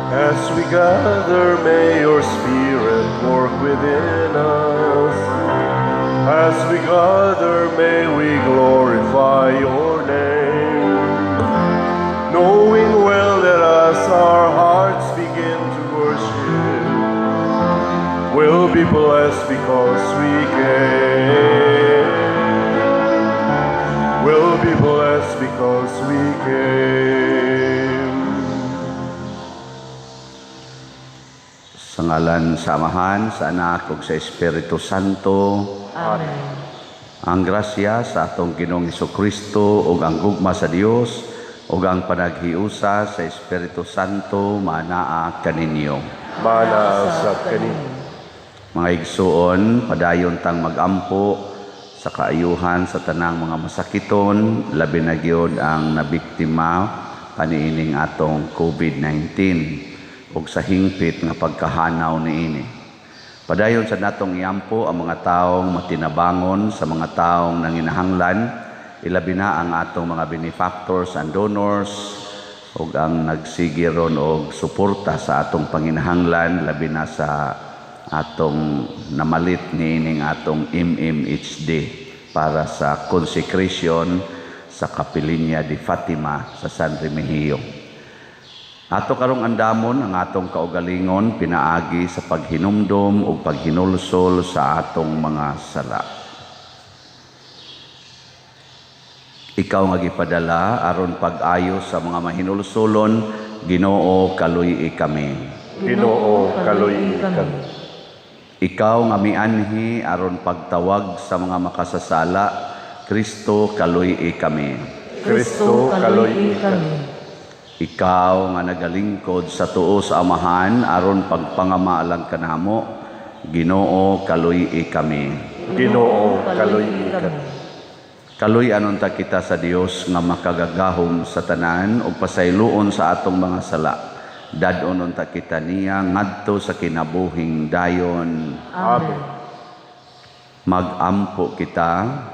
As we gather, may your Spirit work within us. As we gather, may we glorify your name. Knowing well that as our hearts begin to worship, we'll be blessed because we came. We'll be blessed because we came. Sa ngalan sa Amahan, sa Anak ug sa Espiritu Santo. Amen. Ang grasya sa atong Ginoong Kristo ug ang gugma sa Dios ug ang panaghiusa sa Espiritu Santo manaa kaninyo. Mana sa kaninyo. Mga igsuon, padayon tang magampo sa kaayuhan sa tanang mga masakiton, labi na gyud ang nabiktima kaniining atong COVID-19 ug sa hingpit nga pagkahanaw niini. Padayon sa natong iampo ang mga taong matinabangon sa mga taong nanginahanglan, ilabi na ang atong mga benefactors and donors ug ang nagsige ron og suporta sa atong panginahanglan, labi na sa atong namalit niining atong MMHD para sa consecration sa Kapilinya de Fatima sa San Remigio. Ato karong andamon ang atong kaugalingon pinaagi sa paghinumdom ug paghinulsol sa atong mga sala. Ikaw nga gipadala aron pag-ayo sa mga mahinulsolon, Ginoo, kaluy-i kami. Ginoo, kaluy-i kami. Ikaw nga mianhi aron pagtawag sa mga makasasala, Kristo, kaluy-i kami. Kristo, kaluy-i kami. Ikaw nga nagalingkod sa tuo sa Amahan aron pagpangamaalang kanamo, Ginoo, kaluy-i kami. Ginoo, kaluy-i kami. Kaluy-anon ta kita sa Dios nga makagagahom sa tanan ug pasayloon sa atong mga sala. Dad-onon ta kita niya ngadto sa kinabuhing dayon. Amen. Magampo kita.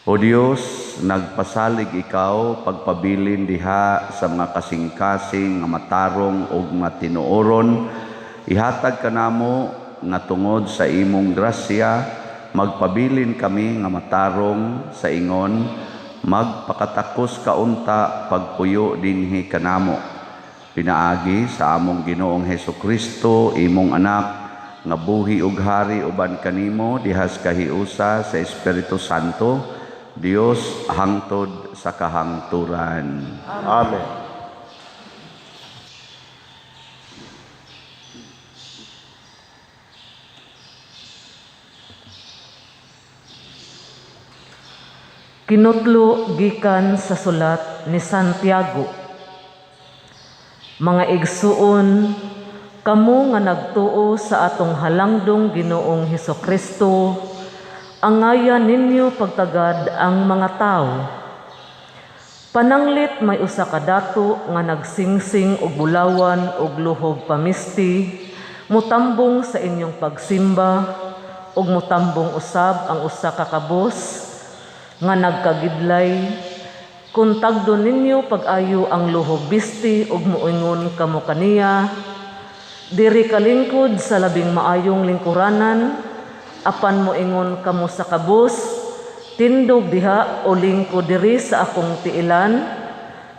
O Dios, nagpasalig ikaw pagpabilin diha sa mga kasing-kasing nga matarong ug nga tinuoron. Ihatag kanamo nga tungod sa imong grasya magpabilin kami nga matarong sa ingon, magpakatakos kaunta pagpuyo dinhi kanamo. Pinaagi sa among Ginoong Hesukristo, imong anak, nga buhi ug hari uban kanimo dihas kahiusa sa Espiritu Santo, Dios hangtod sa kahangturan. Amen. Kinutlo gikan sa sulat ni Santiago. Mga igsuon, kamo nga nagtuo sa atong halangdong Ginoong Hesukristo, angayan ninyo pagtagad ang mga tawo. Pananglit may usa ka dato nga nagsingsing og bulawan og luhog pamisti, mutambong sa inyong pagsimba ug mutambong usab ang usa ka kabos nga nagkagidlay. Kun tagdo ninyo pag-ayo ang luhog bisti ug moingon kamo kaniya, diri kalingkod sa labing maayong lingkuranan, apan moingon kamo sa kabos, tindog diha o lingkod diri sa akong tiilan,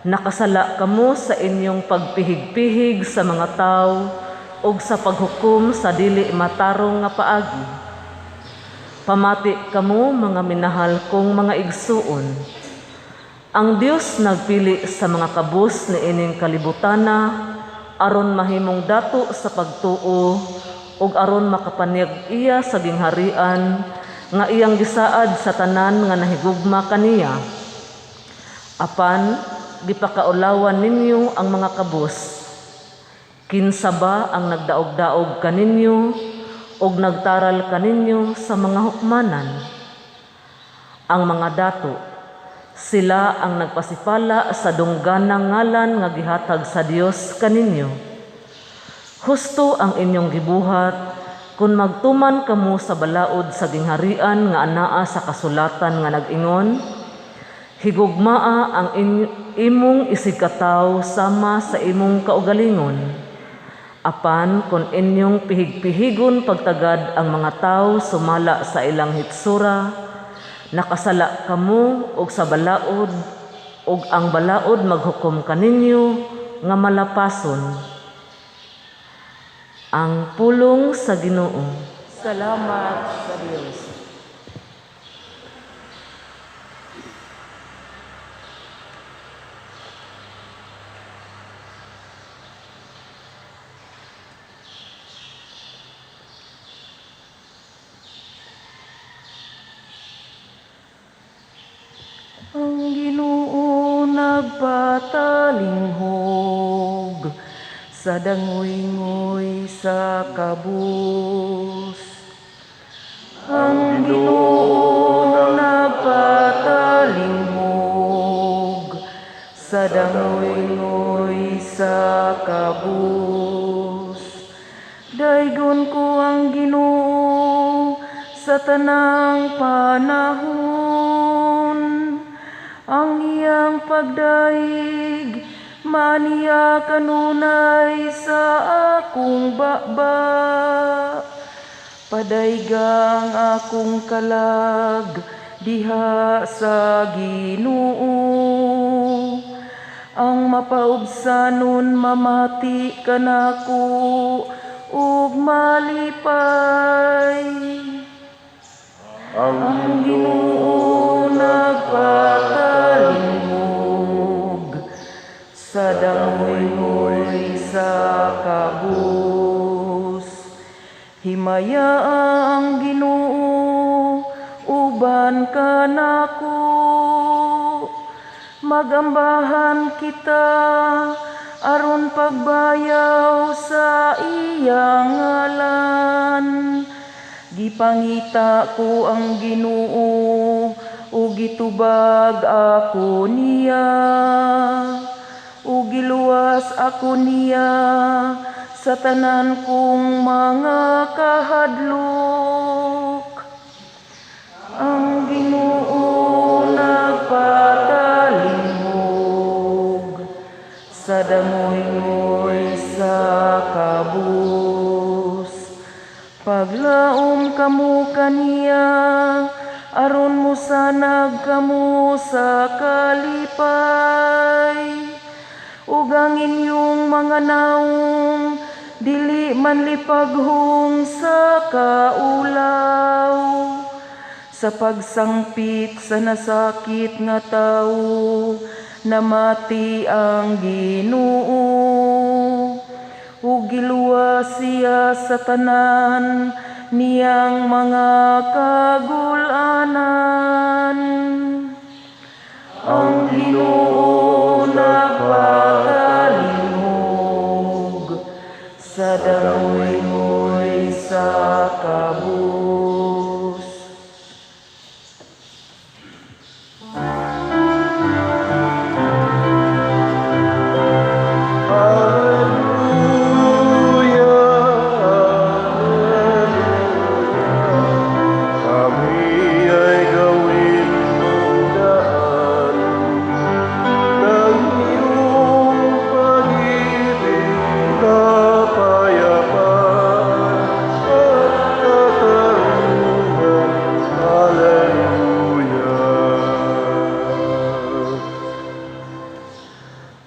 nakasala kamo sa inyong pagpihig-pihig sa mga tawo ug sa paghukom sa dili matarong nga paagi. Pamati kamo mga minahal kong mga igsuon. Ang Dios nagpili sa mga kabus niining kalibutana aron mahimong dato sa pagtuo ug aron makapaniyag iya sa gingharian nga iyang gisaad sa tanan nga nahigugma kaniya. Apan gipakaulawan ninyo ang mga kabus. Kinsa ba ang nagdaog-daog kaninyo ug nagtaral kaninyo sa mga hukmanan? Ang mga dato, sila ang nagpasipala sa dungganang ngalan nga gihatag sa Dios kaninyo. Husto ang inyong gibuhat kung magtuman kamo sa balaod sa gingharian nga anaa sa kasulatan nga nag-ingon, Higugmaa ang imong isigkatawo sama sa imong kaugalingon. Apan kon inyong pihig-pihigon pagtagad ang mga tawo sumala sa ilang hitsura, nakasala kamo og sa balaod, ug ang balaod maghukom kaninyo nga malapason. Ang pulong sa Ginoo. Salamat sa Dios. Ang Ginoo nagpatalinghog sa dangoy-ngoy sa kabus. Ang Ginoo nagpatalinghog sa dangoy-ngoy sa kabus. Daygon ko ang Ginoo sa tanang panahon. Ang iyang pagdaig maniya kanunay sa akong baba. Padaygang akong kalag diha sa Ginoo. Ang mapaubsanon mamati kanako ug malipay. Ang Ang Ginoo nagpatalingog sa dangoy-ngoy sa kabus. Himaya ang Ginoo uban kanako. Magambahan kita aron pagbayaw sa iyang ngalan. Gipangita ko ang Ginoo ug gitubag ako niya. Ug giluwas ako niya sa tanan kong mga kahadlok. Ang Ginoo nagpatalingog sa dangoy-ngoy sa kabus. Paglaom kamo kaniya, aron mosanag kamo sa kalipay. Ug ang inyong mga naong dili man lipaghong sa kaulaw. Sa pagsangpit sa nasakit nga tawo, namati ang Ginoo. Ug giluwas siya sa tanan niyang mga kagulanan. Ang Ginoo nagpatalingog sa dangoy-ngoy sa kabus. Alleluia, Alleluia. Kami ay gawin mong daan ng iyong pag-ibig, kapayapaan at katarungan. Alleluia.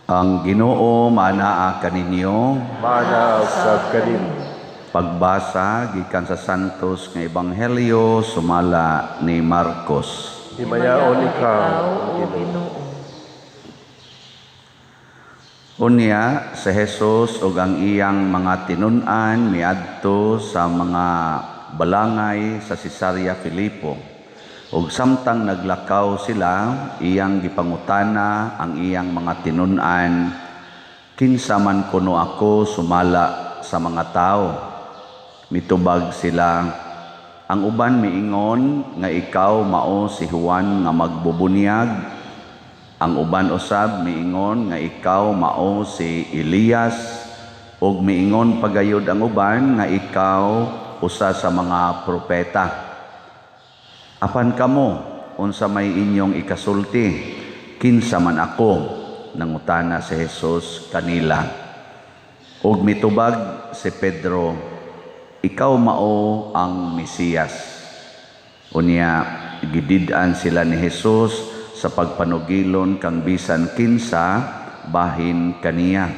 Ang Ginoo manaa kaninyo. Mana usab kanimo. Pagbasa gikan sa Santos nga Ebanghelyo sumala ni Marcos. Himayaon ikaw, o Ginoo. Ginoo. Unya si Jesus ug ang iyang mga tinun-an miadto sa mga balangay sa Cesarea Filipo. Ug samtang naglakaw sila, iyang gipangutana ang iyang mga tinun-an, kinsa man kuno ako sumala sa mga tao? Mitubag sila, ang uban miingon nga ikaw mao si Juan nga magbubunyag. Ang uban usab miingon nga ikaw mao si Elias, ug miingon pagayod ang uban nga ikaw usa sa mga propeta. Apan kamo, unsa may inyong ikasulti? Kinsa man ako? Nangutana si Jesus kanila. Ug mitubag si Pedro, ikaw mao ang Mesiyas. Unya gidid-an sila ni Jesus sa pagpanugilon kang bisan kinsa bahin kaniya.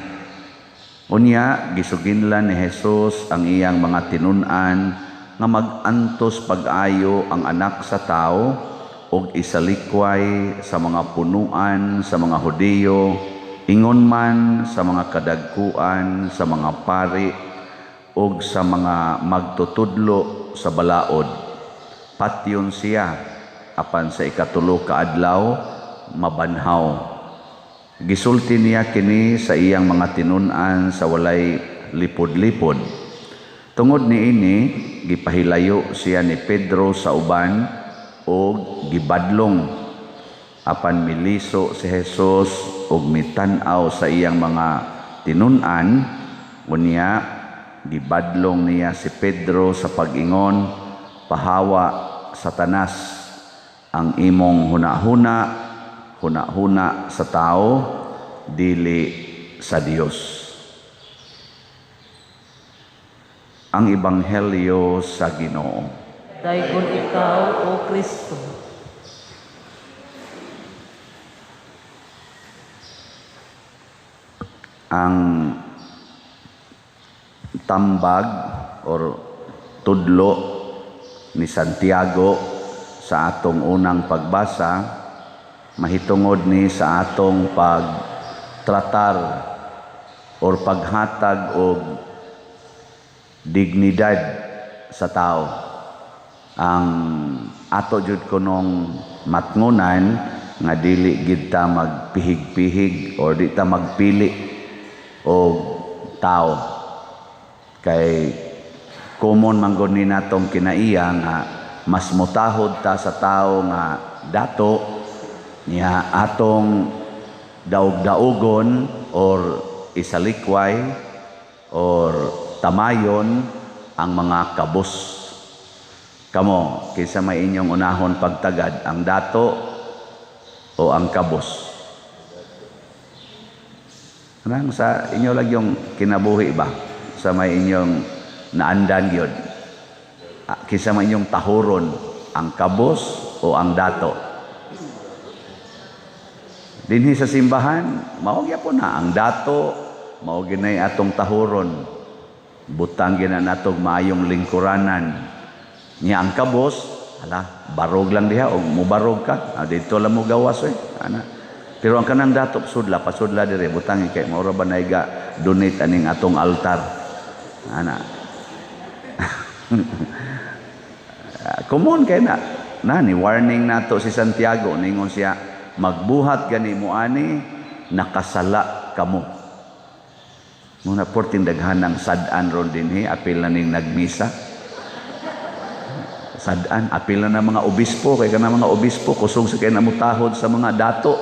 Unya gisuginlan ni Jesus ang iyang mga tinun-an nga mag-antos pag-ayo ang anak sa tao og isalikway sa mga punuan sa mga Hudiyo, ingon man sa mga kadagkuan sa mga pari og sa mga magtutudlo sa balaod. Patyon siya apan sa ikatulo ka adlaw mabanhaw. Gisulti niya kini sa iyang mga tinun-an sa walay lipod-lipod. Tungod niini gipahilayo siya ni Pedro sa uban og gibadlong. Apan miliso si Jesus og mitan-aw sa iyang mga tinun-an. Unya gibadlong niya si Pedro sa pag-ingon, pahawa Satanas, ang imong hunahuna, hunahuna sa tao, dili sa Dios. Ang Ebanghelyo sa Ginoo. Daygon ikaw, O Kristo. Ang tambag or tudlo ni Santiago sa atong unang pagbasa mahitungod ni sa atong pagtratar or paghatag og dignidad sa tao. Ang ato jud kunong matngunan nga dili gid ta magpihig-pihig or di ta magpili og tao, kay common man gud ni natong kinaiya nga mas motahod ta sa tao nga dato niya atong daog-daogon or isalikway or tamayon ang mga kabos. Kamo, kinsa may inyong unahon pagtagad, ang dato o ang kabos? Anang sa inyo lang yung kinabuhi ba? Sa may inyong naandan yun? Kinsa may inyong tahuron, ang kabos o ang dato? Dinhi sa simbahan, mao gyapon na ang dato, mao ginay atong tahuron. Butang gina natong maayong lingkuranan. Niya ang kabos, ala, barog lang diha og mubarog ka. Dito lang mo gawas oy. Ana. Pero ang kanang dato sudla, pasudla dire butang kay mao ra ba naiga donate aning atong altar. Ana. Common kay na. Na ni warning nato si Santiago, ningon siya, magbuhat gani mo ani nakasala kamo. Muna porting daghan ng sad-an ron dinhi, apil na ning nagmisa. Sad-an, apil na ng mga obispo, kay kana mga obispo kusog sa kay namutahod sa mga dato.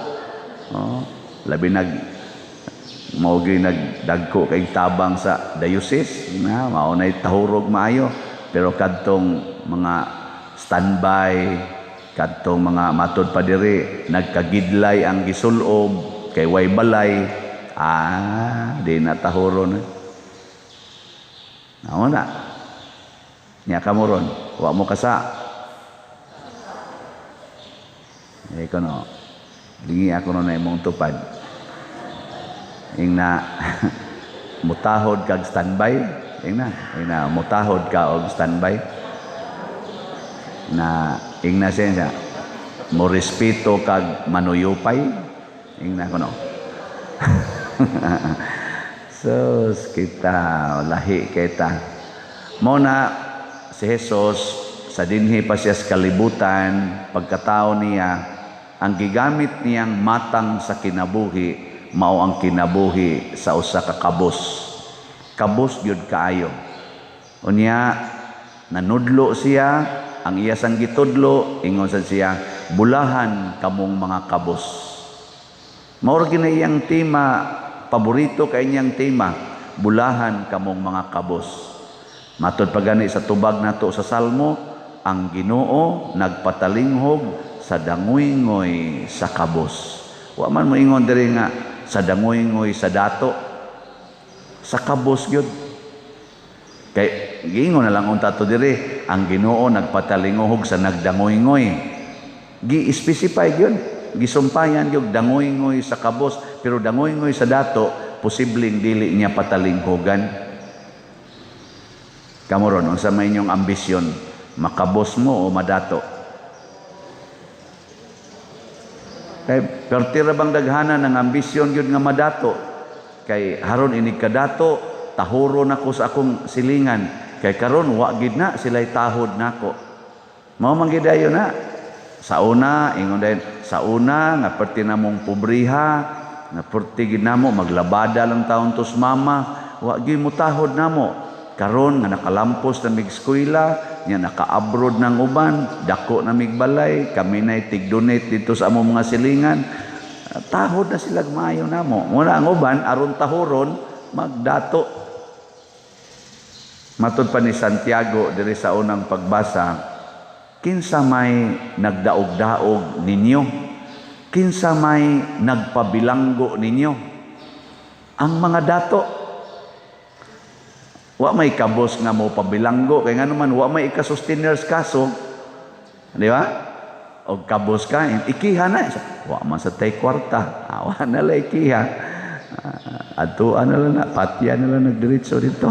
Oh, labi nag mao gyud nagdagko kay tabang sa diocese na mao nay tahurog maayo, pero kadtong mga standby, kadtong mga matod pa diri nagkagidlay ang gisulob kay way balay, di na tahuron. Mao na nya kamo ron, wa mo kasa. Eh kono lingi ako no na imong tupad. Ingna mutahod kag standby, ingna mutahod ka og standby. Na ingna siya mo respeto kag manuyupay, ingna kono. So kita lahi kita. Mo na si Jesus sa dinhi pa siya sa kalibutan, pagkatao niya, ang gigamit niyang matang sa kinabuhi mao ang kinabuhi sa usa ka kabos. Kabos gyud kaayo. Unya nanudlo siya, ang iya sang gitudlo, ingon sad siya, bulahan kamong mga kabos. Mao ra gyud iyang tema, paborito kay niyang tema, bulahan kamong mga kabos. Matod pa gani sa tubag nato sa Salmo, ang Ginoo nagpatalinghog sa danguyngoy sa kabos. Wa man moingon diri nga sa dangoy-ngoy sa dato, sa kabos gyud. Kay giingon na lang unta to diri, ang Ginoo nagpatalinguhog sa nagdangoy-ngoy. Gi-specify gyud, gisumpayan gyud dangoy-ngoy sa kabos, pero dangoy-ngoy sa dato posibleng dili niya patalinghugan. Kamo ron, unsa may inyong ambisyon, makabos mo o madato? Kay perti ra bang daghanan ang ambisyon gyud nga madato? Kay haron inig kadato, tahuro nako sa akong silingan. Kay karon wa gid na sila'y tahod nako. Mao man gid ayo na. Sa una, ingon dayon, sa una nga perti namong pobriha, nga perti gid namo maglabada lang taon tos mama, wa gyud mo tahod namo. Karon nga nakalampos na mig eskwela, nya naka-abroad ng uban, dako na mig balay, kami nay tig-donate dito sa among mga silingan. Tahod na sila maayo namo. Muna ang uban aron tahoron magdato. Matud pa ni Santiago diri sa unang pagbasa, kinsa may nagdaog-daog ninyo? Kinsa may nagpabilanggo ninyo? Ang mga dato. Wa may kabos nga mo pabilanggo kay ngano man wa may ikasusteners kaso, di ba? Og kabos ka, ikiha na. Wa man sa tay kwarta, wa na lang ikiha. Adtuan na lang na, patya na lang nagdiretso dito.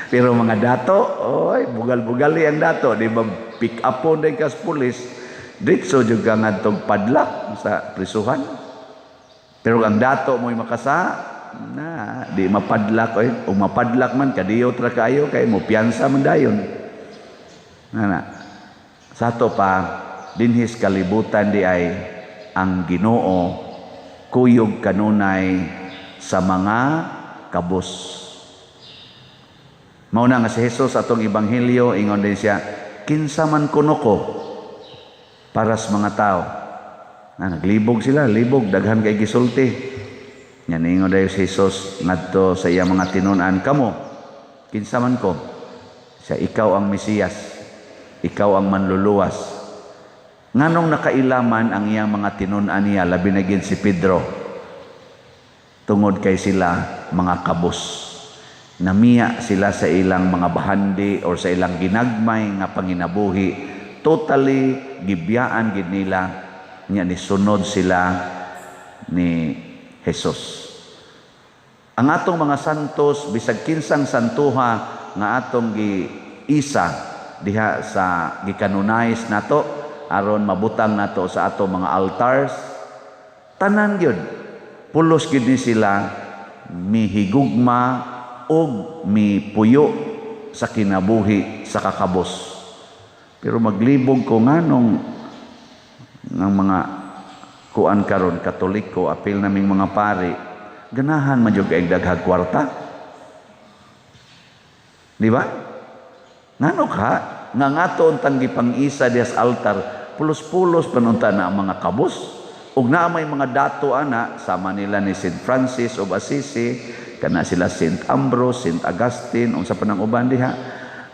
Pero mga dato, oy, bugal-bugali ang dato, di ba? Pick up on din kas pulis, diretso jud ka ngadtong padlak sa prisuhan. Pero ang dato mo'y makasa, na di mapadlak oy, ug mapadlak man kadiyot ra kaayo kay mo piyansa man dayon. Na sa ato pa dinhis kalibutan di ay ang Ginoo kuyog kanunay sa mga kabos. Mao na nga si Jesus atong ebanghelyo ingon din siya, kinsa man kuno ko para sa mga tao. Na naglibog sila, libog daghan kay gisulti. Nya niingon dayon si Jesus ngadto sa iya mga tinun-an, kamo kinsa man ko? Siya, ikaw ang Mesiyas, ikaw ang manluluwas. Nganong nakailaman ang iyang mga tinun-an niya, labi na gid si Pedro, tungod kay sila mga kabos. Namiya sila sa ilang mga bahandi or sa ilang ginagmay nga panginabuhi. Totally gibiyaan gid nila, nya nisunod sila ni Jesus. Ang atong mga santos, bisag kinsang santuha nga atong giisa diha sa gikanunayos nato aron mabutang nato sa atong mga altars, tanan gyud pulos gyud ni sila mihigugma og mipuyo sa kinabuhi sa kakabos. Pero maglibog ko nganong ng mga kuan karon Katoliko, apil naming mga pari, ganahan man jud kay daghang kwarta. Di ba? Ngano ka nga ngato untang gipang-isa diha sa altar, pulos-pulos panunta na ang mga kabos. Ug naa may mga dato ana sama nila ni Saint Francis of Assisi, kana sila Saint Ambrose, Saint Augustine, unsa pa nang uban diha.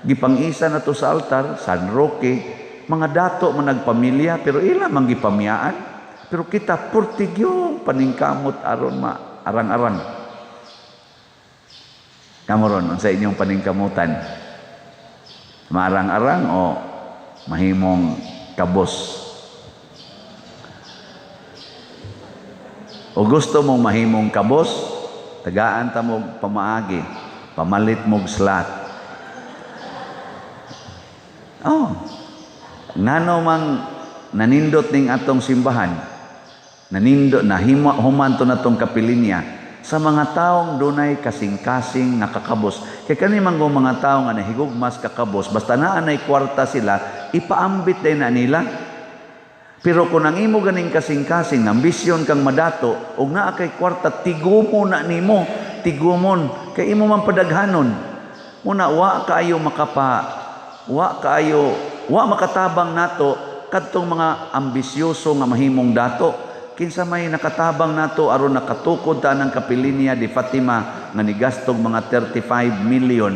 Gipang-isa na to sa altar, San Roque, mga dato man nagpamilya pero ila man gipamiyaan. Pero kita purtigyong paningkamot aron maarang-arang. Kamo ron, unsa inyong paningkamutan? Maarang-arang o mahimong kabos? O gusto mong mahimong kabos, tagaan ta mo pamaagi, pamalit mog slat. Oh, ngano mang nanindot ning atong simbahan, nanindot na human to natong kapilinya sa mga taong dunay kasing-kasing nga kakabos. Kay kani man kung mga tawo nga nahigugmas kakabos, basta naa nay kwarta sila, ipaambit din na nila. Pero kung ang imo ganing kasing-kasing, ambisyon kang madato, ug naa kay kwarta, tigumo na nimo, tigumon, kay imo man padaghanon. Muna wa kaayo makapa, wa kaayo, wa makatabang nato kadtong mga ambisyoso nga mahimong dato. Kinsa may nakatabang nato aron nakatukod ta ng kapilinya di Fatima nga nigastog mga 35 million.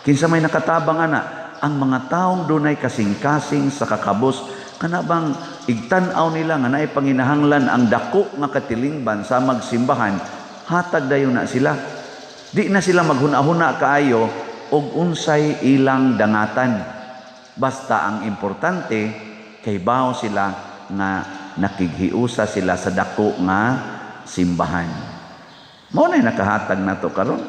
Kinsa may nakatabang ana ang mga taong dunay kasing-kasing sa kakabos, kana bang igtan-aw nila nga naay panginahanglan ang dako nga katilingban sa magsimbahan, hatag dayon na sila. Di na sila maghuna-huna kaayo og unsay ilang dangatan. Basta ang importante kay bawo sila nga nakighiusa sila sa dako nga simbahan. Mao na nakahatag nato karon.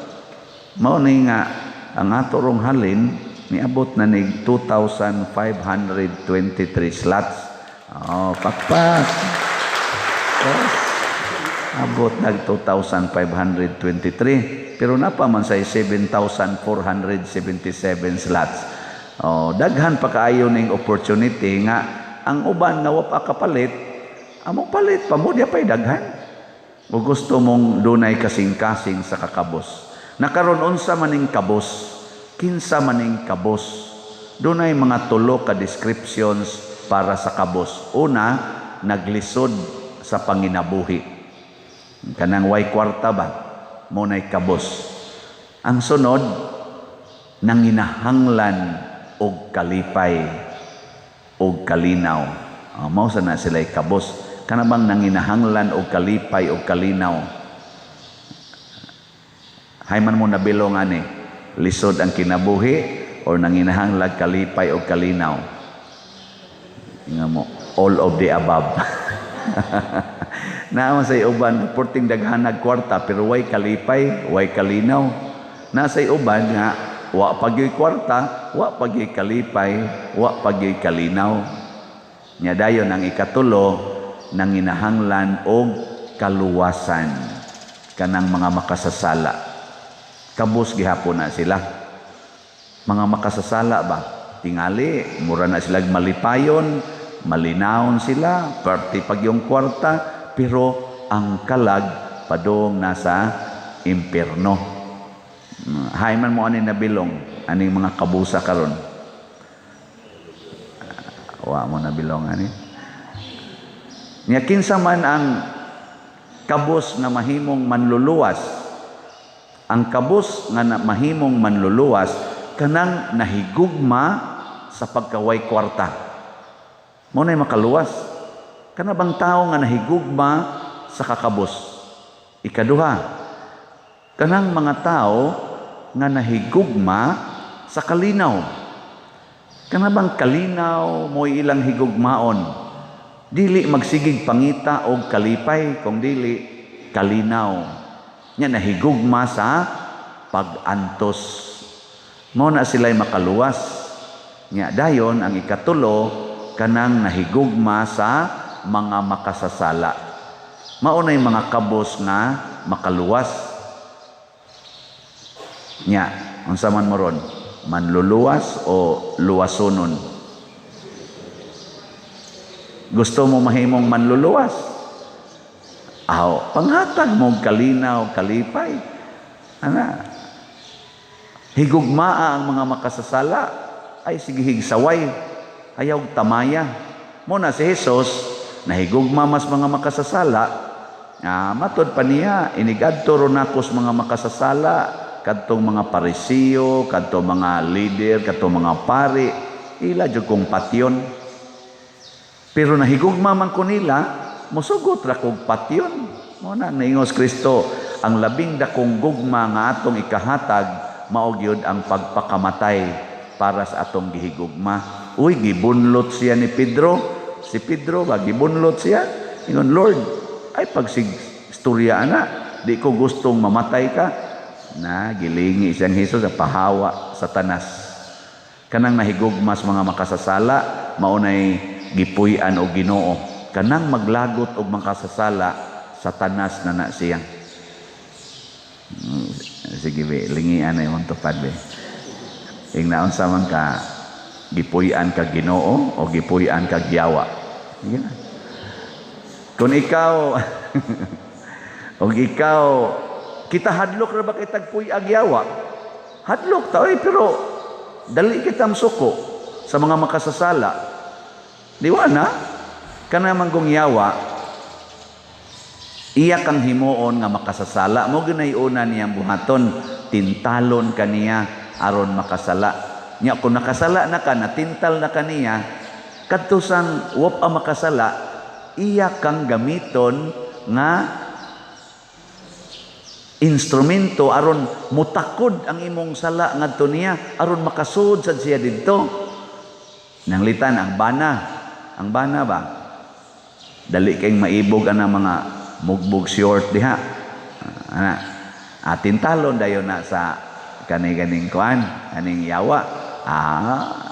Mao ni nga ang ato rong halin niabot na nig 2,523 slots. Oh, pakpak. Yes. Abot nag 2,523, pero napa man say 7,477 slots. Oh, daghan pa kaayo ning opportunity nga ang uban nga wa pa kapalit, amo palit pa mo, di pa'y daghan. O gusto mong dunay kasing-kasing sa kakabos. Nakaron, unsa maning kabos? Kinsa maning kabos? Dunay mga tulo ka descriptions para sa kabos. Una, naglisod sa panginabuhi. Kanang way kwarta ba? Mao nay kabos. Ang sunod, nanginahanglan og kalipay og kalinaw. Oh, mao sa na sila'y kabos. Kana bang nanginahanglan og kalipay og kalinaw? Hay man mo nabilong ani, lisod ang kinabuhi or nanginahanglan kalipay og kalinaw? Nga mo, all of the above. Naa say uban porting daghanag kwarta pero way kalipay, way kalinaw. Naa say uban nga wa pa gyuy kwarta, wa pa gyuy kalipay, wa pa gyuy kalinaw. Nya dayon ang ikatulo, nanginahanglan og kaluwasan, kanang mga makasasala. Kabos gihapon na sila. Mga makasasala ba? Tingali, mura na sila malipayon, malinawon sila, parte pag yung kwarta, pero ang kalag padong nasa impierno. Hay man mo ani nabilong aning mga kabusa karon? Wa mo nabilong ani. Nya kinsa man ang kabos nga mahimong manluluwas? Ang kabos nga mahimong manluluwas, kanang nahigugma sa pagkaway kwarta. Mao nay makaluwas. Kana bang tao nga nahigugma sa kakabos? Ikaduha, kanang mga tao nga nahigugma sa kalinaw. Kana bang kalinaw mo'y ilang higugmaon? Dili magsigig pangita og kalipay, kung dili kalinaw. Nya nahigugma sa pag-antos. Mao na sila'y makaluwas. Nya dayon ang ikatulo, kanang nahigugma sa mga makasasala. Mao nay mga kabos nga makaluwas. Nya unsa man mo ron? Manluluwas o luwasonon? Gusto mo mahimong manluluwas? Aw, panghatag mo kalinaw, kalipay. Ana. Higugmaa ang mga makasasala ay sige higsaway. Ayaw tamaya. Mao na si Jesus nahigugma mas mga makasasala. Ah, matod pa niya, inigadto ro nakos mga makasasala, kadtong mga Parisiyo, kadtong mga leader, kadtong mga pari, ila jud kong patyon. Pero nahigugma man ko nila, mosugot ra kog patyon. Mao na naingos Kristo, ang labing dakong gugma nga atong ikahatag mao gyud ang pagpakamatay para sa atong gihigugma. Uy, gibunlot siya ni Pedro. Si Pedro ba, gibunlot siya. Ingon, "Lord, ay pagsig istorya ana, di ko gustong mamatay ka." Na gilingi siyang Jesus sa pahawa, Satanas. Kanang nahigugmas mga makasasala, maunay gipuy-an og Ginoo. Kanang maglagot og makasasala, Satanas na na siya. Sige be, lingian na imong tupad be. Ingnaon sa man ka, gipuy-an ka Ginoo o gipuy-an ka giyawa? Sige na. Kung ikaw o ikaw, kita hadlok ra ba kitag puy-ag yawa? Hadlok ta oy, pero dali kita suko sa mga makasasala. Di wa na kana manggong yawa, iya kang himuon nga makasasala mo. Ginay una niyang buhaton, tintalon kaniya aron makasala. Nya kung nakasala na ka, natintal na kaniya, Kadto sang wa pa makasala, iya kang gamiton nga instrumento aron mutakod ang imong sala ngadto niya, aron makasud sad siya didto. Nanglitan ang bana, ang bana ba? Dali kayong maibog ana mga mugbog short diha. Ana, atin talon dayon na sa kani-ganing kuan, kaning yawa.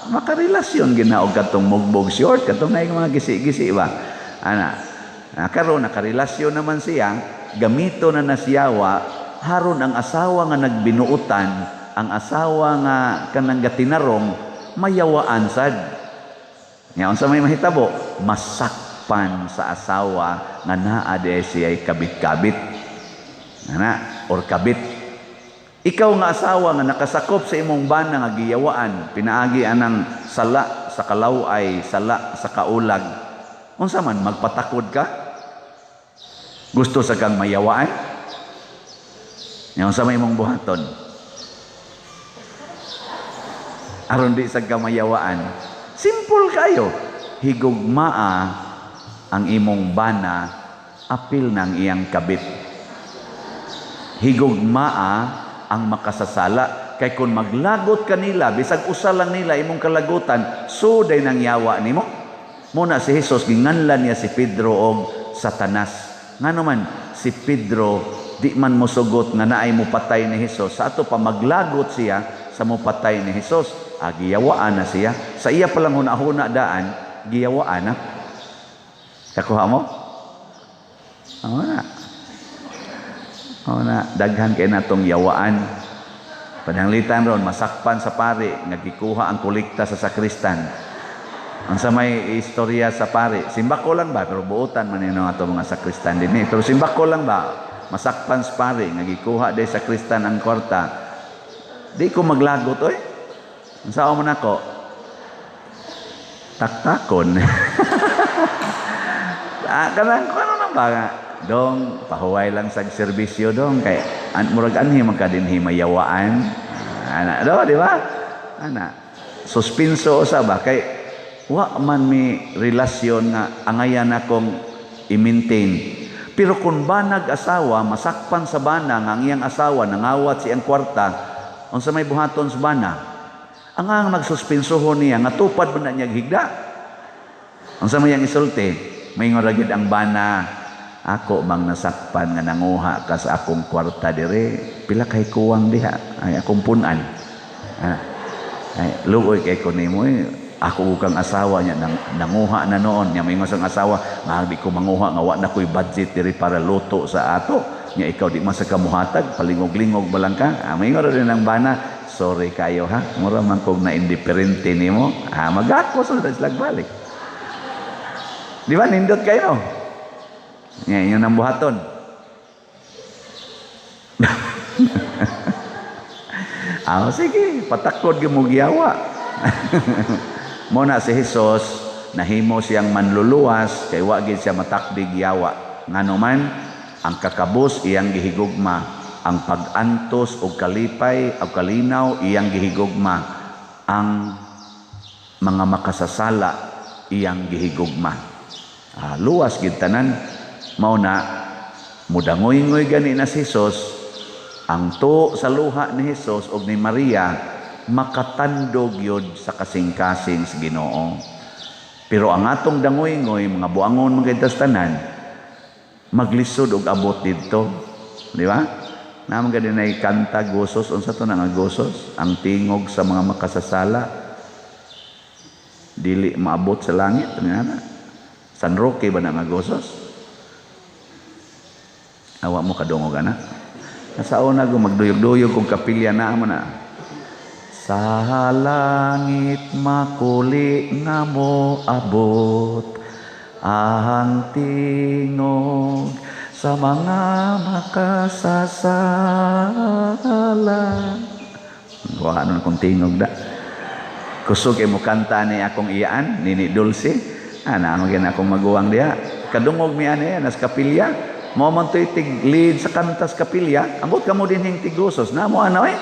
Makarelasyon gina og katong mugbog short, katong naay mga gisi-gisi ba. Ana, karon nakarelasyon naman siya, gamito na nasiyawa, haron ang asawa nga nagbinuutan, ang asawa nga kanang gatinarong, mayawaan sad. Nya unsa may mahitabo? Masakpan sa asawa nga naa di siya'y kabit-kabit. Ana, or kabit. Ikaw nga asawa nga nakasakop sa imong bana nga giyawaan, pinaagi anang sala sa kalaway, sala sa kaulag. Unsa man magpatakod ka? Gusto sa kang mayawaan? Nya unsa may imong buhaton? Aron di sa ka mayawaan. Simple kayo. Higugmaa ang imong bana, apil ng iyang kabit. Higugmaa ang makasasala. Kay kung maglagot kanila, bisag usa lang nila imong kalagutan, suday nang yawa nimo. Muna si Jesus, ginganlan niya si Pedro og Satanas. Ngano man, si Pedro di man mosugot nga naay mopatay ni Jesus. Sa ato pa maglagot siya sa mopatay ni Jesus, giyawaan na siya. Sa iya palang huna-huna daan, giyawaan na. Kakuha mo? Oo na. Oo na, daghan kay natong yawaan. Pananglitan ron, masakpan sa pari, nga gikuha ang kolekta sa sakristan. Ang sa may istorya sa pari, simbako lang ba? Pero buotan man nino ato mga sakristan din eh. Pero simbako lang ba? Masakpan sa pari, nga gikuha day sakristan ang kwarta. Di ko maglagot, oy. Ang sao man ako? Taktakon. Kanang, ano na ba? Dong, pahuway lang sa serbisyo dong. Kay, murag anhi man ka dinhi mayawaan. Ana, do, di ba? Ana, suspenso usa ba? Kay, wa man mi relasyon nga angayan akong i-maintain. Pero kung banag asawa, masakpan sa bana nga ang iyang asawa nangawat siyang kwarta, unsa may buhaton sa bana? Ang ang magsuspensohon niya nga tupad man na niya higda. Unsa may iyang isulti? Maingon ra gyud ang bana, ako mang nasakpan nga nanguha ka sa akong kwarta dire, pila kay kuwang diha, ay akong punan. Ay luoy kay ko nimo eh. Ako kang asawa niya nanguha na noon niya, maingon sang asawa nga di ko manguha nga wa na ko'y budget diri para luto sa ato niya, ikaw di man sa kamuhatag, palingog-lingog ba lang ka. Maingon ra din ang bana, sorry kayo ha, mura man kog na indiferente nimo. Magako sa slag balik. Di ba nindot kayo? Niya inyo nang buhaton. Sige, patakod gyud mo giyawa. Muna si Jesus nahimo siyang manluluwas kay wa gid siya matakdig yawa. Ngano man ang kakabos iyang gihigugma, ang pag-antos og kalipay og kalinaw iyang gihigugma, ang mga makasasala iyang gihigugma. Luwas gid tanan. Mao na mudangoy-ngoy gani na si Jesus, ang tuo sa luha ni Jesus og ni Maria makatandog yun sa kasing-kasing sa Ginoo. Pero ang atong dangoy-ngoy, mga buangon mga tanan, maglisod og abot didto, di ba? Naman gani na kanta gosos, unsa to na nga gosos? Ang tingog sa mga makasasala dili maabot sa langit, ano na? San Roque ba na nga gosos? Awa mo kadungog ana. Nasa una ko magduyog-duyog kung kapilya na mo na. Sa langit makuli nga mo abot ang tingog sa mga makasasala. Kuha nun kung tingog da. Kusog mo kanta ni akong iyaan, Nini Dulce. Ana, ano gina akong maguwang diha. Kadungog mi ani, nas kapilya. Mo man to'y tig-lead sa kantas kapilya. Ambot ka mo din hing tigrusos. Na mo ano eh.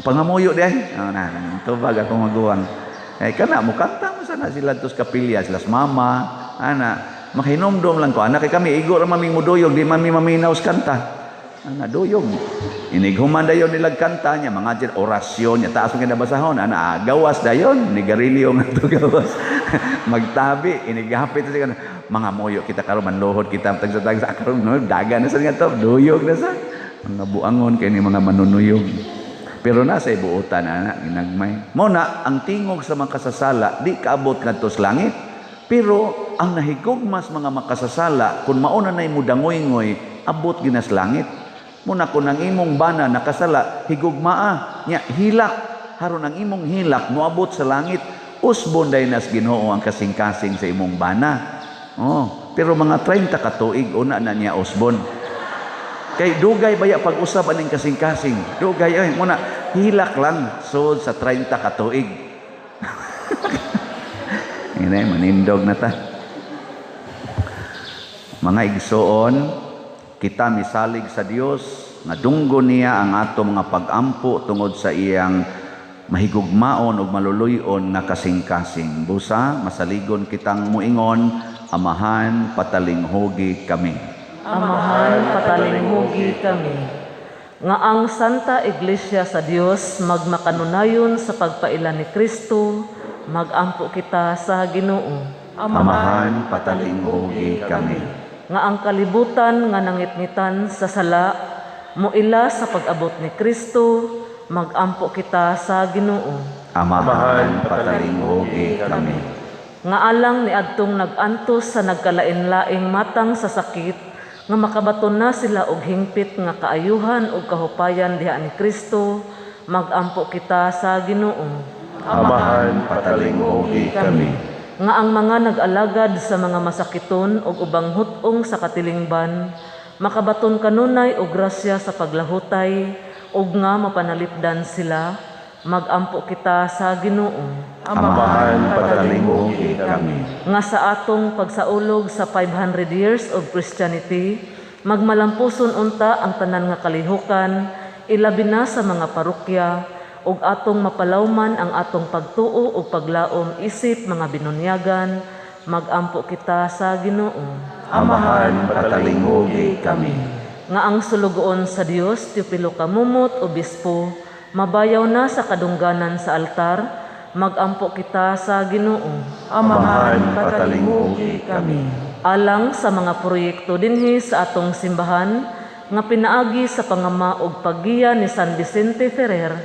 Pangamuyo di ay. Oh, na, tubag akong maguwang. Eh kana mo kanta mo sana sila tos kapilya, sila mama, ana makinomdom lang ko ana kay kami igo ra maming muduyog, di man mi maminaw sa kanta. Ana duyog. Inighuman dayon nilag kanta niya mga dyan, orasyon niya taas mo kinabasahon ana gawas dayon ni garilyo nga to gawas. Magtabi inighapit sa mga moyo kita karon manluhod kita tagsa-tagsa karon no daga na sa nga to duyog na sa mga buangon kay ni mga manunuyog. Pero nasa ibuotan ana ginagmay. Mo na ang tingog sa mga kasasala di kaabot ngadto sa langit. Pero ang nahigugmas mga makasasala kung mauna nay mudangoy-ngoy abot ginas langit. Muna kung ang imong bana nakasala higugmaa nya hilak haron ang imong hilak moabot sa langit, usbon day nas Ginoo ang kasing-kasing sa imong bana. Oh, pero mga 30 ka tuig una na niya usbon. Kay dugay baya pag-usab aning kasing-kasing. Dugay ay muna hilak lang sud sa 30 ka tuig. Ine manindog na ta. Mga igsoon, kita misalig sa Dios nga dunggo niya ang ato mga pag-ampo tungod sa iyang mahigugmaon ug maluluy-on nga kasing-kasing. Busa masaligon kitang muingon, Amahan, patalinghugi kami. Amahan, patalinghugi kami. Nga ang Santa Iglesia sa Dios magmakanunayon sa pagpaila ni Kristo, magampo kita sa Ginoo. Amahan, patalinghugi kami. Nga ang kalibutan nga nangitngitan sa sala, moila sa pag-abot ni Kristo, magampo kita sa Ginoo. Amahan, patalinghugi kami. Nga alang ni adtong nag-antos sa nagkalain-laing matang sa sakit, nga makabaton na sila og hingpit nga kaayuhan ug kahupayan diha ni Kristo, magampo kita sa Ginoo. Amahan, patalinghugi kami. Nga ang mga nag-alagad sa mga masakiton ug ubang hut-ong sa katilingban, makabaton kanunay og grasya sa paglahutay ug nga mapanalipdan sila, magampo kita sa Ginoo. Amahan, patalinghugi kami. Nga sa atong pagsaulog sa 500 years of Christianity, magmalampuson unta ang tanan nga kalihukan, ilabi na sa mga parokya, ug atong mapalawman ang atong pagtuo ug paglaom isip mga binunyagan, magampo kita sa Ginoo. Amahan, patalinghugi kami. Nga ang sulugoon sa Dios, Teopilo Camomot, Obispo, mabayaw na sa kadungganan sa altar, magampo kita sa Ginoo. Amahan, patalinghugi kami. Alang sa mga proyekto dinhi sa atong simbahan nga pinaagi sa pangama og paggiya ni San Vicente Ferrer,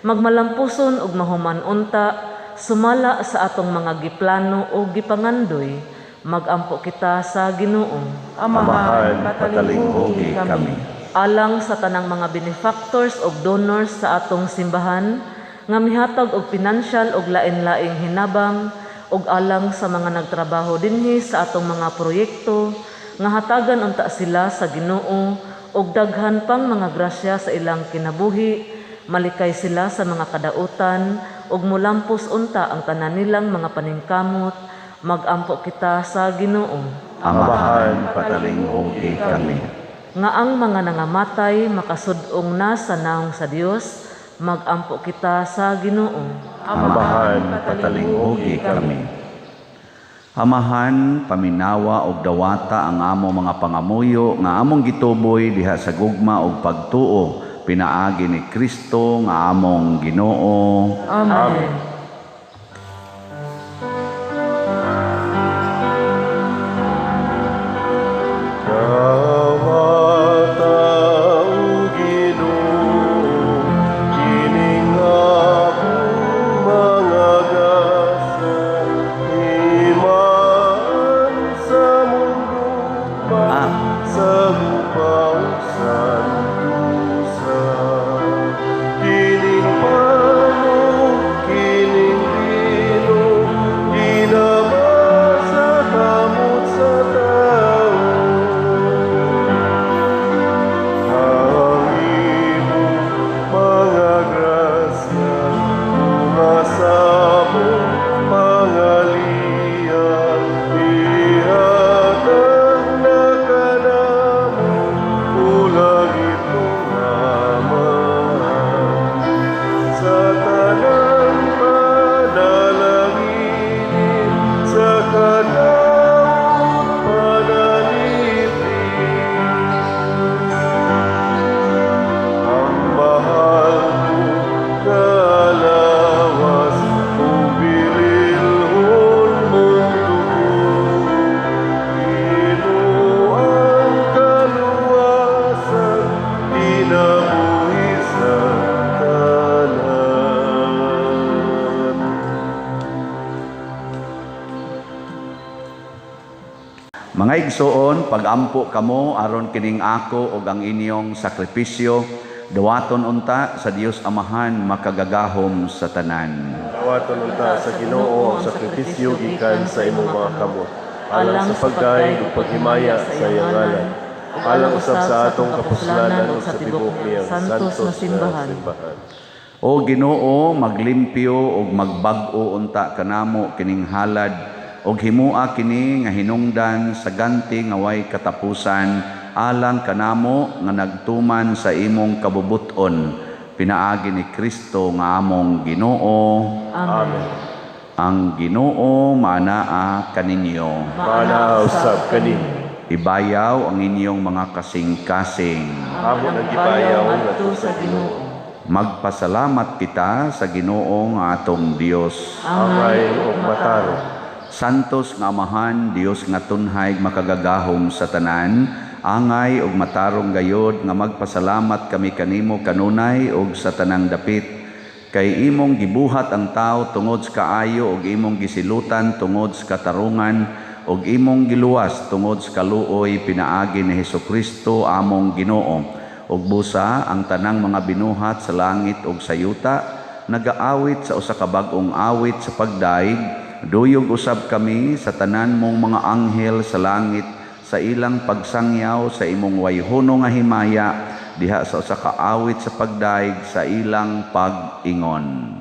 magmalampuson og mahuman unta sumala sa atong mga giplano o gipangandoy, magampo kita sa Ginoo. Amahan, patalinghugi kami. Alang sa tanang mga benefactors og donors sa atong simbahan nga mihatag og pinansyal og lain-laing hinabang, ug alang sa mga nagtrabaho dinhi sa atong mga proyekto nga hatagan unta sila sa Ginoo og daghan pang mga grasya sa ilang kinabuhi, malikay sila sa mga kadautan ug mulampos unta ang tanan nilang mga paningkamot, magampo kita sa Ginoo. Amahan, patalinghugi kami. Nga ang mga nangamatay makasud-ong na sa naong sa Dios, magampo kita sa Ginoo. Amahan, patalinghugi kami. Amahan, paminawa og dawata ang amo mga pangamuyo nga among gituboy diha sa gugma og pagtuo pinaagi ni Kristo nga among Ginoo. Amen. Mga igsoon, pagampo kamo aron kining ako ug ang inyong sakripisyo dawaton unta sa Dios Amahan makagagahom sa tanan. Dawaton unta sa Ginoo ang sakripisyo gikan sa imong mga kamot, alang sa pagdayeg ug paghimaya sa iyang ngalan, alang usab sa atong kapuslanan ug sa tibuok niyang santos santos na simbahan. O Ginoo, maglimpyo ug magbag-o unta kanamo kining halad ug himua kini nga hinungdan sa ganti nga way katapusan alang kanamo nga nagtuman sa imong kabubut-on, pinaagi ni Kristo nga among Ginoo. Amen. Ang Ginoo maanaa kaninyo. Maanaa usab kaninyo. Ibayaw ang inyong mga kasing-kasing. Amo nang gibayaw ngadto sa Ginoo. Magpasalamat kita sa Ginoo nga atong Dios. Angay ug matarong. Santos nga Amahan, Dios nga tunhay makagagahom sa tanan, angay ug matarong gayod nga magpasalamat kami kanimo kanunay ug sa tanang dapit. Kay imong gibuhat ang tao tungod sa kaayo ug imong gisilutan tungod sa katarungan ug imong giluwas tungod sa kaluoy pinaagi ni Hesukristo among Ginoo. Ug busa ang tanang mga binuhat sa langit ug sa yuta nagaawit sa usa ka bag-ong awit sa pagdaig, duyog usab kami sa tanan mong mga anghel sa langit sa ilang pagsangyaw sa imong wayhono nga himaya diha sa usa ka awit sa pagdaig sa ilang pag-ingon.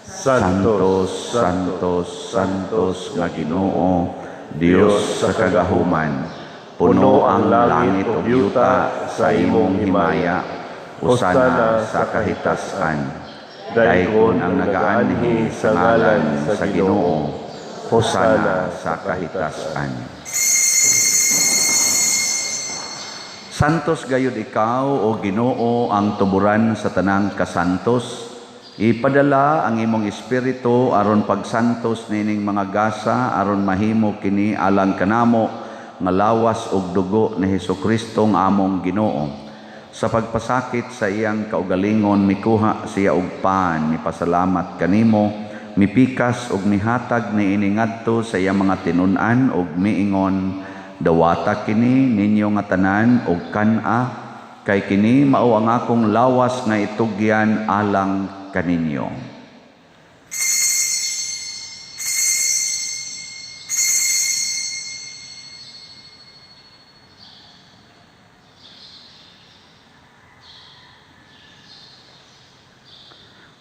Santos, Santos, Santos nga Ginoo, Dios sa kagahuman. Puno ang langit ug yuta sa imong himaya. Hosana sa kahitasan. Daygon ang nagaanhi sa ngalan sa Ginoo. Hosana sa kahitasan. Santos gayud ikaw, o Ginoo, ang tuburan sa tanang kasantos. Ipadala ang imong espiritu aron pagsantos nining mga gasa aron mahimo kini alang kanamo nga lawas ug dugo ni Hesukristo nga among Ginoo. Sa pagpasakit sa iyang kaugalingon mikuha siya og pan, mipasalamat kanimo, mipikas ug mihatag niini ngadto sa iyang mga tinun-an ug miingon, dawata kini ninyo nga tanan og kan-a, kay kini mao ang akong lawas nga itugyan alang kaninyo.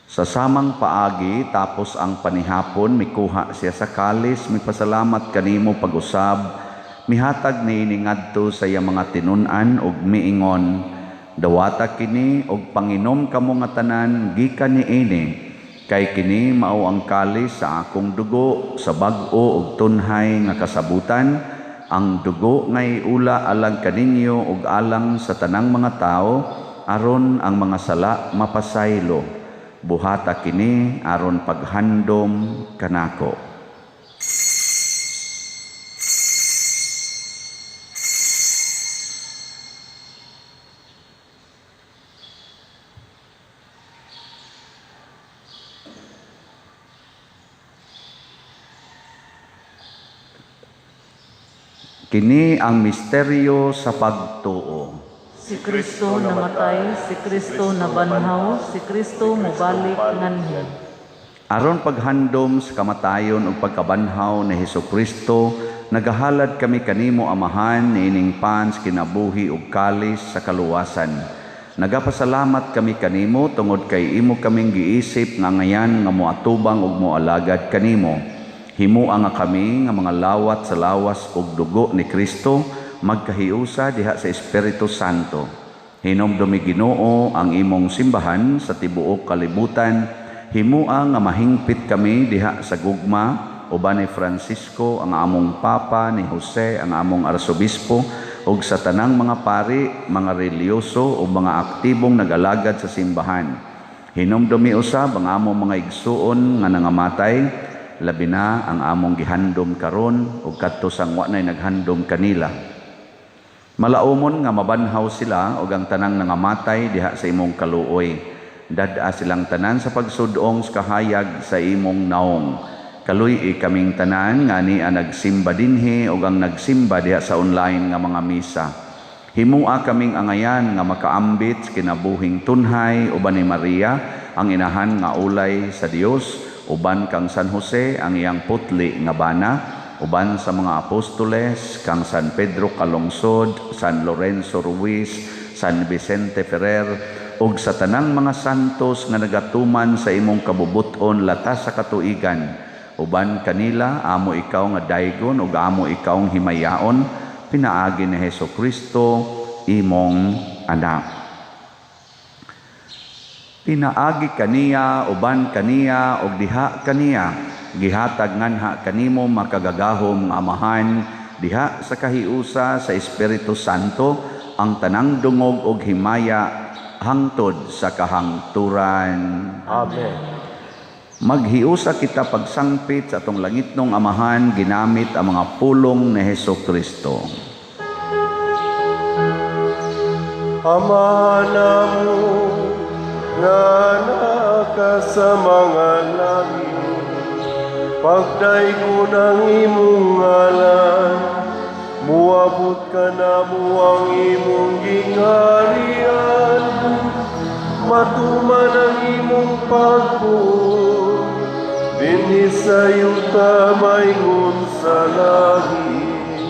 Sa samang paagi, tapos ang panihapon, mikuha siya sa kalis, mipasalamat kanimo pag-usab, mihatag niini ngadto sa iyang mga tinun-an ug miingon, dawata kini og panginom kamo nga tanan gikan niini, kay kini mao ang kalis sa akong dugo sa bag-o ug tunhay nga kasabutan, ang dugo nga iula alang kaninyo ug alang sa tanang mga tawo aron ang mga sala mapasaylo. Buhata kini aron paghandom kanako. Kini ang misteryo sa pagtuo. Si Kristo namatay, si Kristo nabanhaw, si Kristo mobalik nganhi. Aron paghandom sa kamatayon ug pagkabanhaw ni Hesukristo, nagahalad kami kanimo Amahan niining pans kinabuhi ug kalis sa kaluwasan. Nagapasalamat kami kanimo tungod kay imo kaming giisip nga ngayan nga moatubang ug moalagad kanimo. Himua nga kami nga mga lawat sa lawas ug dugo ni Kristo magkahiusa diha sa Espiritu Santo. Hinomdumi Ginoo ang imong simbahan sa tibuok kalibutan. Himua nga mahingpit kami diha sa gugma uban ni Francisco ang among Papa, ni Jose ang among Arsobispo, ug sa tanang mga pari, mga reliyoso ug mga aktibong nag-alagad sa simbahan. Hinomdumi usab ang among mga igsuon nga nangamatay, labi na ang among gihandom karon ug kadto sang wa nay naghandom kanila. Malaumon nga mabanhaw sila ug ang tanang nangamatay diha sa imong kaluoy. Dad-a silang tanan sa pagsudong sa kahayag sa imong naong. Kaluy-i kaming tanan nga ania nagsimba dinhi ug ang nagsimba diha sa online nga mga misa. Himua kaming angayan nga makaambit sa kinabuhing tunhay uban ni Maria ang inahan nga ulay sa Dios, uban kang San Jose ang iyang putli nga bana, uban sa mga apostoles kang San Pedro Calungsod, San Lorenzo Ruiz, San Vicente Ferrer, ug sa tanang mga santos nga nagatuman sa imong kabubut-on latas sa katuigan. Uban kanila amo ikaw nga daygon ug amo ikaw himayaon, pinaagi ni Hesus Kristo imong anak. Pinaagi kaniya, uban kaniya, ug diha kaniya, gihatag nganha kanimo makagagahom nga Amahan, diha sa kahiusa sa Espiritu Santo, ang tanang dungog ug himaya hangtod sa kahangturan. Amen. Maghiusa kita pagsangpit sa atong langitnong Amahan ginamit ang mga pulong ni Hesus Kristo. Ama namo nga naa ka sa mga langit, pagdaygon ang imong ngalan, muabot ka namo ang imong gingharian, matuman ang imong pagbuot, dinhi sa yuta maingon sa langit.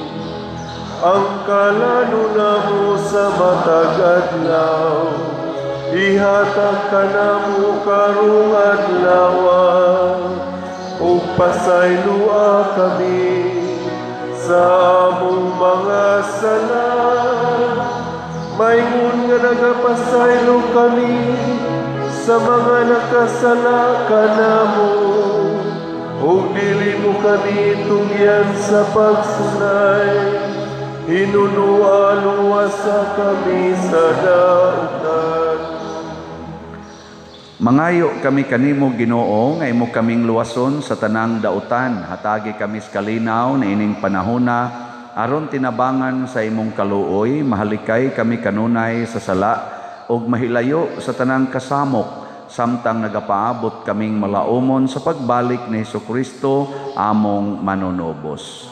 Ang kalano namo sa matag adlaw, ihatag kanamo karong adlaw, ug pasayloa kami sa among mga sala, maingon nga nagapasaylo kami sa mga nakasala kanamo, ug dili mo kami tugyan sa pagsulay, hinunua luwasa kami sa dautan. Mangayo kami kanimo Ginoo nga imo kaming luwason sa tanang dautan. Hatagi kami sa kalinaw na ining panahona aron tinabangan sa imong kaluoy, mahalikay kami kanunay sa sala ug mahilayo sa tanang kasamok, samtang nagapaabot kaming malaumon sa pagbalik ni Hesukristo among manunubos.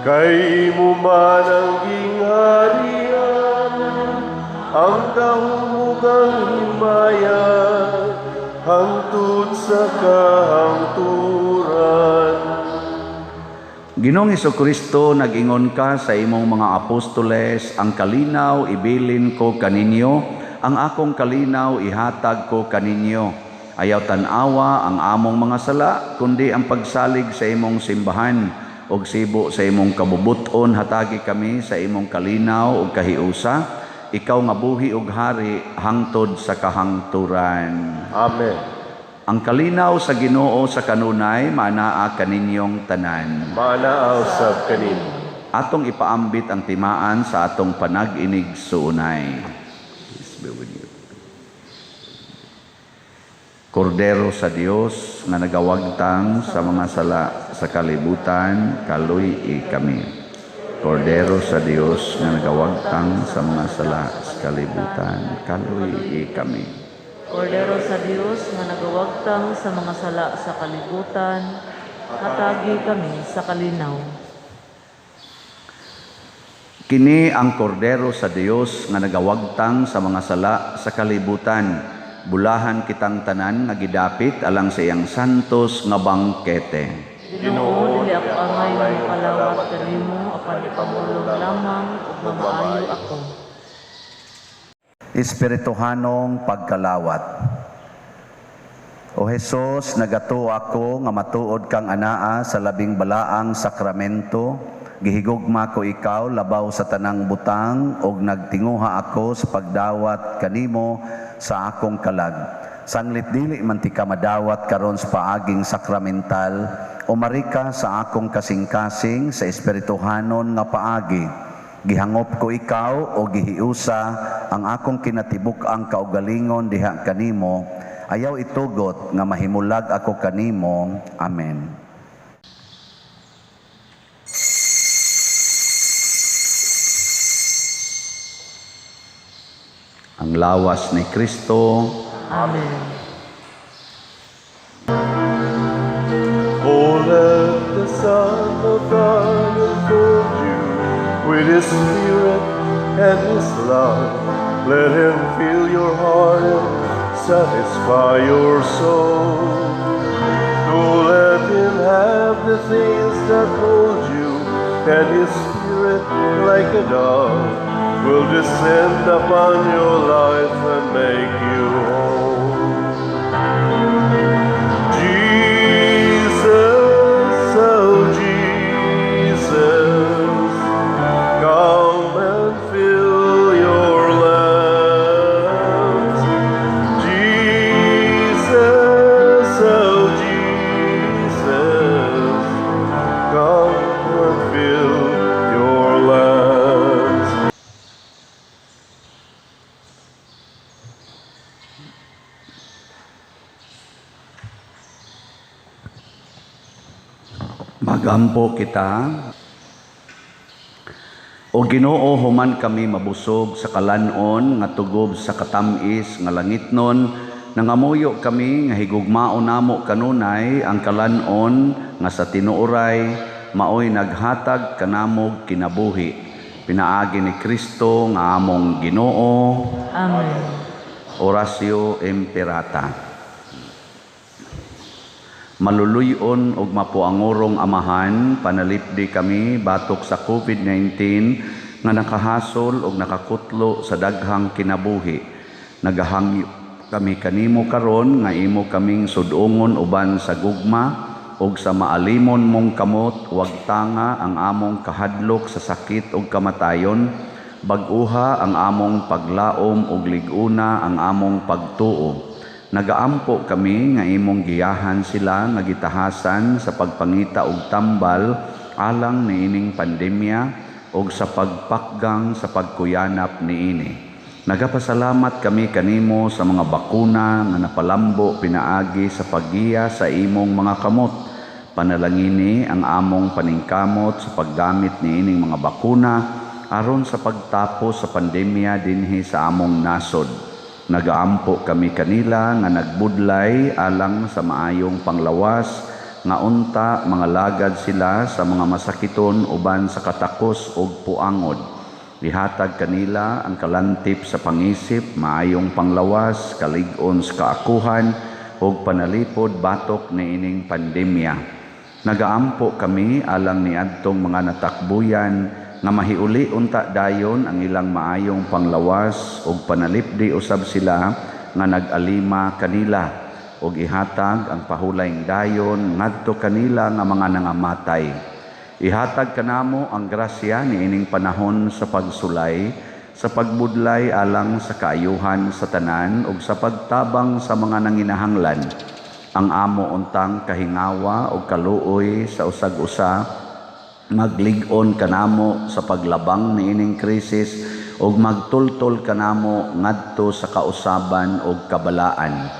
Kay imo man ang gingharian, ang gahom ug ang himaya, hangtod sa kahangturan. Ginoong Hesukristo, nag-ingon ka sa imong mga apostoles, ang kalinaw ibilin ko kaninyo, ang akong kalinaw ihatag ko kaninyo. Ayaw tan-awa ang among mga sala, kundi ang pagsalig sa imong simbahan ug sibo sa imong kabubut-on. Hatagi kami sa imong kalinaw ug kahiusa, ikaw nga buhi ug hari hangtod sa kahangturan. Amen. Ang kalinaw sa Ginoo sa kanunay maanaa kaninyong tanan. Maanaa usab kanimo. Atong ipaambit ang timaan sa atong panag-inig suunay. Peace be with you. Kordero sa Dios nga nagawagtang sa mga sala sa kalibutan, kaluy-i kami. Kordero sa Dios nga nagawagtang sa mga sala sa kalibutan, kaluy-i kami. Kordero sa Dios nga nagawagtang sa mga sala sa kalibutan, hatagi kami sa kalinaw. Kini ang kordero sa Dios nga nagawagtang sa mga sala sa kalibutan. Bulahan kitang tanan nga gidapit alang sa iyang santos nga bangkete. Ginoo, dili ako angay nga mopalawat kanimo, apan ipamulong lamang ug mamaayo ako. Espirituhanong pagkalawat. O Hesus, nagatuo ako nga matuod kang anaa sa labing balaang sakramento. Gihigugma ko ikaw labaw sa tanang butang ug nagtinguha ako sa pagdawat kanimo sa akong kalag. Sanglit dili man ti ka madawat karon sa paaging sakramental, umari ka sa akong kasing-kasing sa espirituhanon nga paagi. Gihangop ko ikaw o gihiusa ang akong kinatibuk-ang kaugalingon diha kanimo. Ayaw itugot nga mahimulag ako kanimo. Amen. Ang lawas ni Kristo. Amen. Kordero Let the Son of God enfold you with His Spirit and His love. Let Him fill your heart and satisfy your soul. To let Him have the things that hold you, and His Spirit, like a dove, will descend upon your life and make you whole. Jesus, oh Jesus, come and fill your lamps. Jesus, oh Jesus, come and fill your lamps. Magampo kita. O Ginoo, human kami mabusog sa kalanon nga tugob sa katamis nga langitnon, nangamuyo kami nga higugmaon namo kanunay ang kalanon nga sa tinuoray maoy naghatag kanamog kinabuhi. Pinaagi ni Kristo nga among Ginoo. Amen. Oratio Imperata. Maluluyon og mapuangurong Amahan, panalipdi kami batok sa COVID-19 nga nakahasol og nakakutlo sa daghang kinabuhi. Nagahangyo kami kanimo karon nga imo kaming sudongon uban sa gugma og sa maalimon mong kamot, wag tanga ang among kahadlok sa sakit og kamatayon, bag-uha ang among paglaom og lig-una ang among pagtuo. Nagaampo kami nga imong giyahan sila nga gitahasan sa pagpangita og tambal alang niining pandemya og sa pagpakgang sa pagkuyanap niini. Nagapasalamat kami kanimo sa mga bakuna nga napalambo pinaagi sa paggiya sa imong mga kamot. Panalangini ang among paningkamot sa paggamit niining mga bakuna aron sa pagtapos sa pandemya dinhi sa among nasod. Nagaampo kami kanila nga nagbudlay alang sa maayong panglawas nga unta mga lagad sila sa mga masakiton uban sa katakos og puangod. Ihatag kanila ang kalantip sa pangisip, maayong panglawas, kalig-on sa kaakuhan ug panalipod batok niining pandemya. Nagaampo kami alang niadtong mga natakbuyan nga mahiuli unta dayon ang ilang maayong panglawas ug panalipdi usab sila nga nag-alima kanila ug ihatag ang pahulayng dayon ngadto kanila nga mga nangamatay. Ihatag kanamo ang grasya niining panahon sa pagsulay, sa pagbudlay alang sa kaayuhan sa tanan ug sa pagtabang sa mga nanginahanglan. Ang amo untang kahingawa ug kaluoy sa usag-usa maglig-on kanamo sa paglabang niining krisis ug magtultol kanamo ngadto sa kausaban ug kabalaan.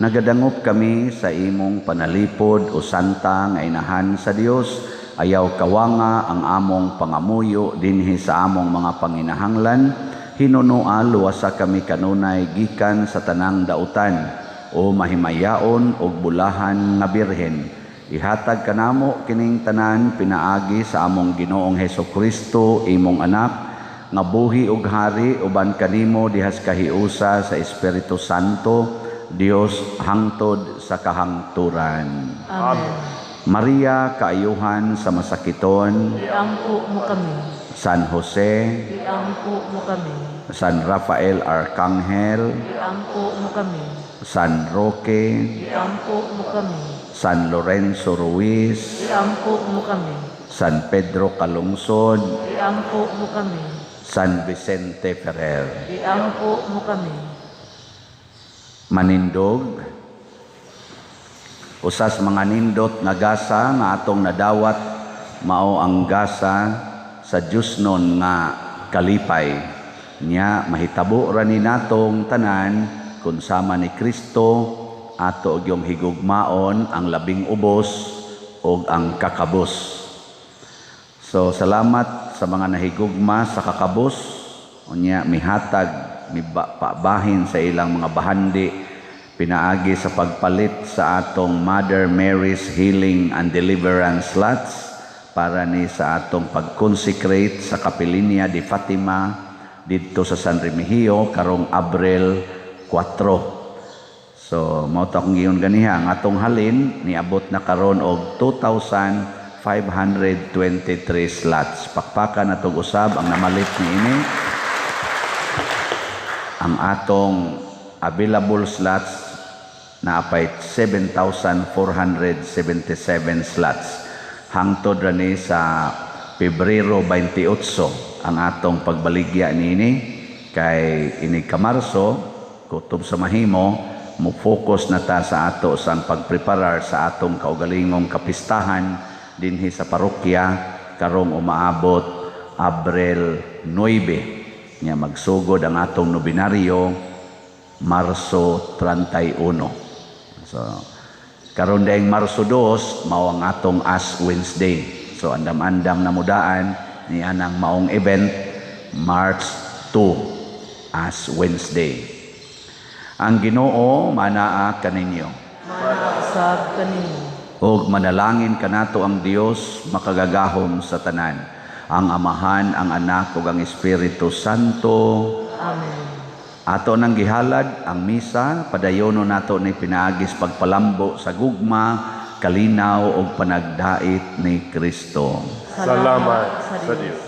Nagadangop kami sa imong panalipod o santa nga inahan sa Dios. Ayaw kawanga ang among pangamuyo dinhi sa among mga panginahanglan. Hinunoa luwasa kami kanunay gikan sa tanang dautan o mahimayaon og bulahan nga birhen. Ihatag kanamo kining tanan pinaagi sa among Ginoong Hesukristo, imong anak, nga buhi ug hari uban kanimo dihas kahiusa sa Espiritu Santo, Dios hangtod sa kahangturan. Amen. Maria, kaayuhan sa masakiton, Iampo mo kami. San Jose, Iampo mo kami. San Rafael Arcangel, Iampo mo kami. San Roque, Iampo mo kami. San Lorenzo Ruiz, Iampo mo kami. San Pedro Calungsod, Iampo mo kami. San Vicente Ferrer. Iampo mo kami. Manindog, usas mga nindot nga gasa nga atong nadawat mao ang gasa sa Diyosnon nga kalipay. Nya mahitabo ra ni natong tanan kun sama ni Kristo ato gyung higugmaon ang labing ubos ug ang kakabos. So salamat sa mga nahigugma sa kakabos. Unya mihatag mibahin sa ilang mga bahandi pinaagi sa pagpalit sa atong Mother Mary's Healing and Deliverance slots para ni sa atong pag-consecrate sa Kapelinia de Fatima didto sa San Remigio karong Abril 4. So, mao to akong giingon ganiha, ang atong halin niabot na karon og 2,523 slots. Pakpakan natong usab ang namalit niini. Ang atong available slots naapay 7,477 slots. Hangtod ra ni sa Pebrero 28 ang atong pagbaligya niini, kay inig ka-Marso, kutob sa mahimo, mo focus na ta sa ato sang pagpreparar sa atong kaugalingong kapistahan dinhi sa parokya karong umaabot Abril 9 nya magsugod ang atong nobinaryo Marso 31. So karon daing Marso 2 mao ang atong Ash Wednesday. So andam-andam na mudaan ni anang maong event, March 2, Ash Wednesday. Ang Ginoo manaa kaninyo. Manaa usab kaninyo. Ug manalangin kanato ang Dios makagagahom sa tanan, ang Amahan, ang Anak ug ang Espiritu Santo. Amen. Ato nang gihalad ang misa, padayono nato ni pinaagis pagpalambo sa gugma, kalinaw ug panagdait ni Kristo. Salamat sa Dios.